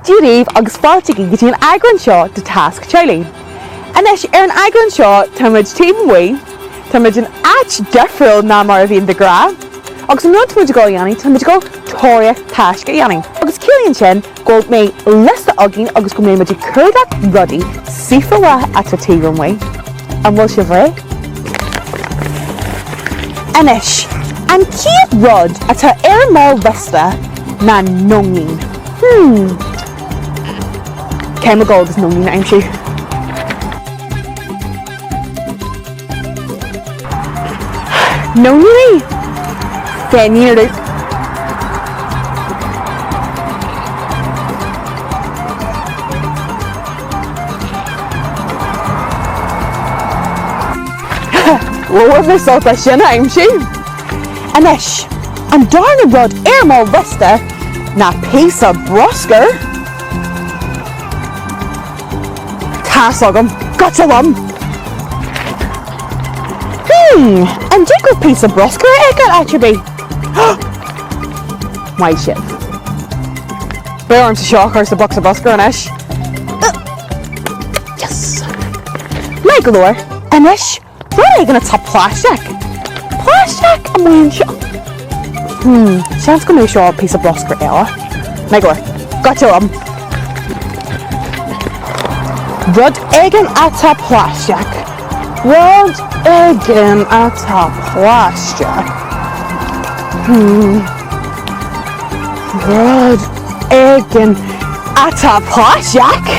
Dia daoibh agus fáilte go dtí an eagrán seo de Tasc Teaghlaigh. Anois, ar an eagrán seo, tá muid taobh amuigh, tá muid in áit difriúil ná mar a bhíonn de ghnáth, agus an rud atá muid ag dul a dhéanamh, tá muid ag dul tóraíocht taisce a dhéanamh. Agus ciallaíonn sin go mbeidh liosta againn agus go mbeidh muid ag cuardach rudaí saoithiúla atá taobh amuigh. An bhfuil sibh réidh? Anois, an chéad rud atá ar mo liosta ná nóinín. Hmm. Caithfidh mé dul agus nóinín a aimsiú? Nóiníní? Féinín ar dtús. Bhfuil mé sásta sin a aimsiú? Anois, an darna rud ar mo liosta ná píosa bruscair. Tá's agam, goitse liom! Hmm, an dtig libh píosa bruscair a fheiceáil áit ar bith? Maith sibh. Beidh ormsa seo a chur sa bhocsa bruscair anois. Yes! Maith go leor. Anois, Rud éigin atá plaisteach. Plaisteach amuigh anseo. Hmm, seans go mbeidh seo píosa bruscair eile. Maith go leor. Goitse liom. Rud éigin atá plaisteach. Rud éigin atá plaisteach. Hmm. Rud éigin atá plaisteach.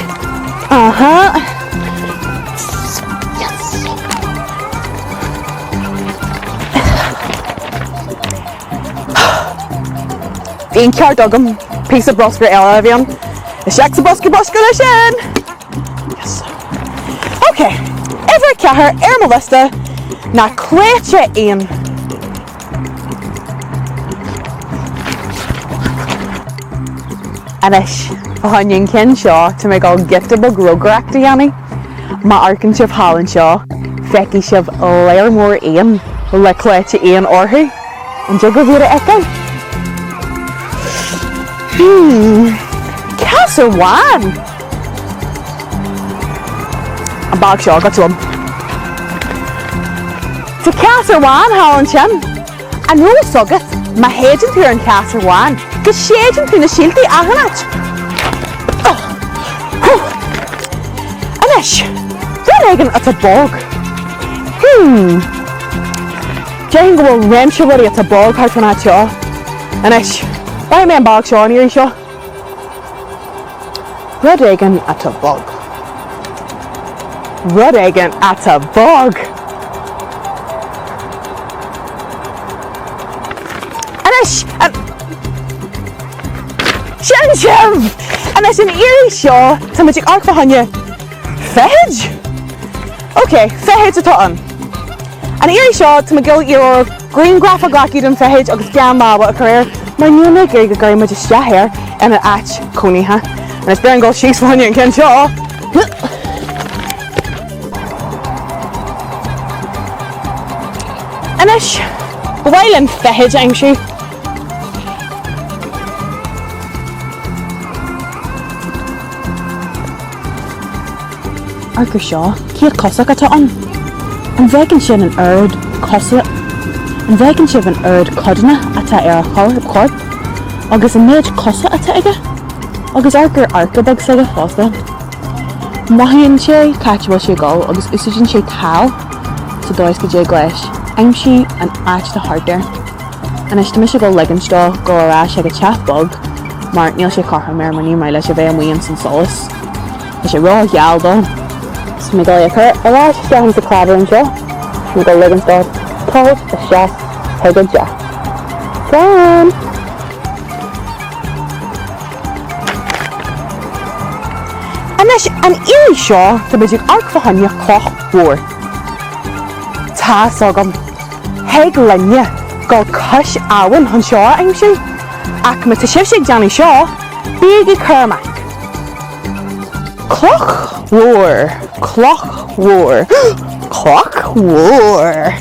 Aha. Bhí an ceart agam, píosa bruscair eile a bhí ann. Isteach sa bosca bruscair leis sin! Yes. Ok, uimhir 4 ar mo liosta ná cleite éan. Anois, fá choinne an ceann seo, tá mé ag dul giota beag rógaireacht a dhéanamh. Má amharcann sibh thall anseo, feicfidh sibh léar mór éan le cleite éan orthu. An dtig libh iad a fheiceáil? Hmm, ceasar bhán! An bag seo, goitse liom. Tá ceasar bhán thall ansin. An raibh fhios agat, má shéideann tú ar an cheasar bhán, go séideann tú na síoltaí achan áit? Anois, rud éigin atá bog. Hmm. Déarfainn go bhfuil réimse rudaí atá bog thart fán áit seo. Anois, beidh mé an bog seo an iarraidh seo. Rud éigin atá bog. Rud éigin atá bog. Anois, an. Sin sibh! Anois, an iarraidh seo, tá muid ag amharc fá choinne feithid? Ok, feithid atá ann. An iarraidh seo, tá mé ag dul iarraidh oraibh grianghraf a ghlacadh den feithid agus gean láimhe a chur air, mar níl mé ag iarraidh go gcuirfidh muid isteach air ina áit cónaithe. Anois beidh orainn dul síos fá choinne an ceann seo. Anois, ba mhaith linn feithid a aimsiú. Amharc air seo, caolchosach atá ann. An bhfeiceann sibh an oiread cosa, an bhfeiceann sibh an oiread codanna atá ar a chorp? Agus an méid cosa atá aige? Agus amharc ar earca beag s'aige fosta. Mothaíonn sé cá háit a bhfuil sé ag dul agus úsáideann sé tál sa dóigh is go dtig leis aimsiú an áit atá thart air. Anois tá mise ag dul ligint dó dul ar ais ag an teach bog mar níl sé cothrom air mar ní maith leis a bheith amuigh ins an solas. Tá sé ró-gheal dó. Tá mé ag dul é a chur ar ais isteach ins an clábar anseo. Tá mé ag dul ligint dó tochailt isteach chuig an teach. Slán! Anois, an iarraidh seo, tá muid ag amharc fá choinne cloch mhór. Tá's agam. Thig linne dul cois abhann chun seo a aimsiú, ach má tá sibhse ag déanamh seo, bígí cúramach. Cloch mhór, cloch mhór, cloch mhór.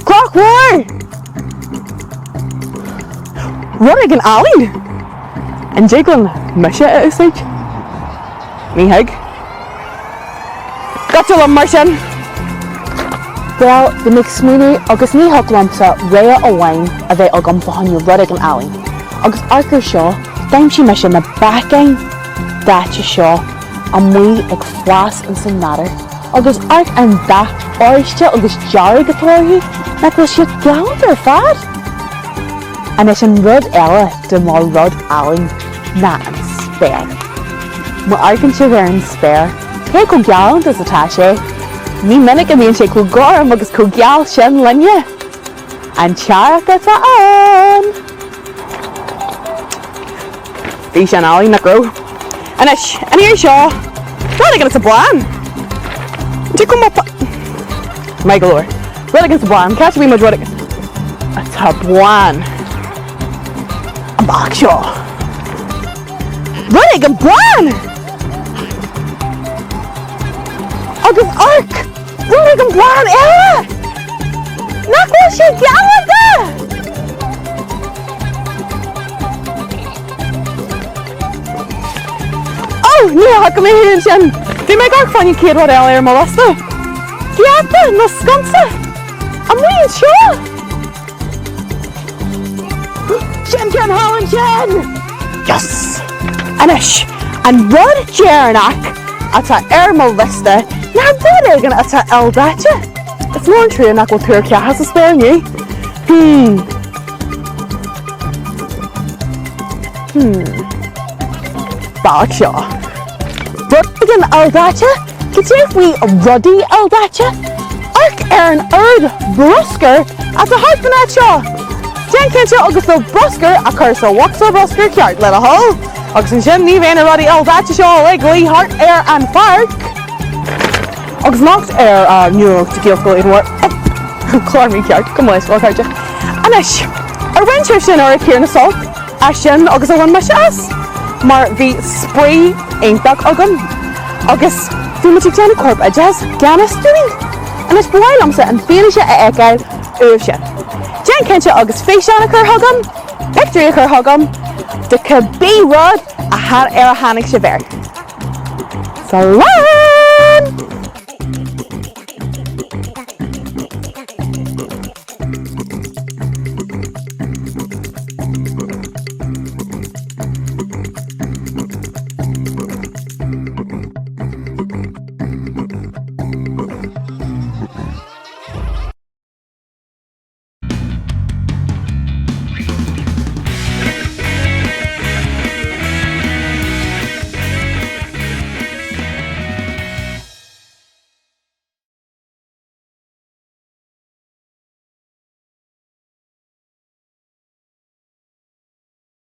Cloch mhór! Rud éigin álainn! An dtig liom mise a úsáid? Ní thig. Goitse liom mar sin! Bhuel, bhí mé ag smaoineamh agus ní thig liomsa rogha amháin a bheith agam fá choinne rud éigin álainn. Agus amharc air seo, d'aimsigh mise na beacáin daite seo amuigh ag fás ins an nádúr. Agus amharc an dath oráiste agus dearg atá orthu, nach bhfuil siad galánta ar fad? Anois an rud eile de mo rud álainn ná an spéir. Má amharcann sibh ar an spéir, cé chomh galánta is atá sé? Ní minic a bhíonn sé chomh gorm agus chomh geal sin linne. An t-earrach atá ann! Bhí sin álainn, nach raibh? Anois, an iarraidh seo, rud éigin atá bán! An dtig liom mo. Maith go leor. Rud éigin atá bán. Cá háit a bhfuil muid rud éigin atá bán? An bealach seo. Rud éigin bán! Agus amharc! Rud éigin bán eile! Nach bhfuil sé galánta? Ó, ní fhaca mé thú ansin! Bhí mé ag amharc fán chéad rud eile ar mo liosta. Geata nó sconsa? Amuigh anseo! Sin ceann thall ansin! Yes! Anois, an rud deireanach atá ar mo liosta ná rud éigin atá ildaite. Is mór an trua nach bhfuil tuar ceatha sa spéir inniu. Hmm. Hmm. Bealach seo. Rud éigin ildaite? Cad é faoi rudaí ildaite? Amharc ar an oiread bruscair atá thart san áit seo! Déan cinnte agus do bhruscar a chur sa bhosca bruscair ceart le do thoil, agus ansin ní bheidh na rudaí ildaite seo uilig luí thart ar an pháirc. Agus anocht ar Nuacht Gaelscoil Éadain Mhóir. Clár mícheart, gabh mo leithscéal a chairde. Anois, ar bhain sibhse an oiread céanna sult as sin agus a bhain mise as? Mar bhí spraoi iontach agam agus bhí muid ag déanamh corp oideachais gan fhios dúinn. Anois ba mhaith liomsa an fianaise a fheiceáil uaibhse. Déan cinnte agus físeán a chur chugam, pictiúirí a chur chugam de cibé rud ar a tháinig sibh air. Slán!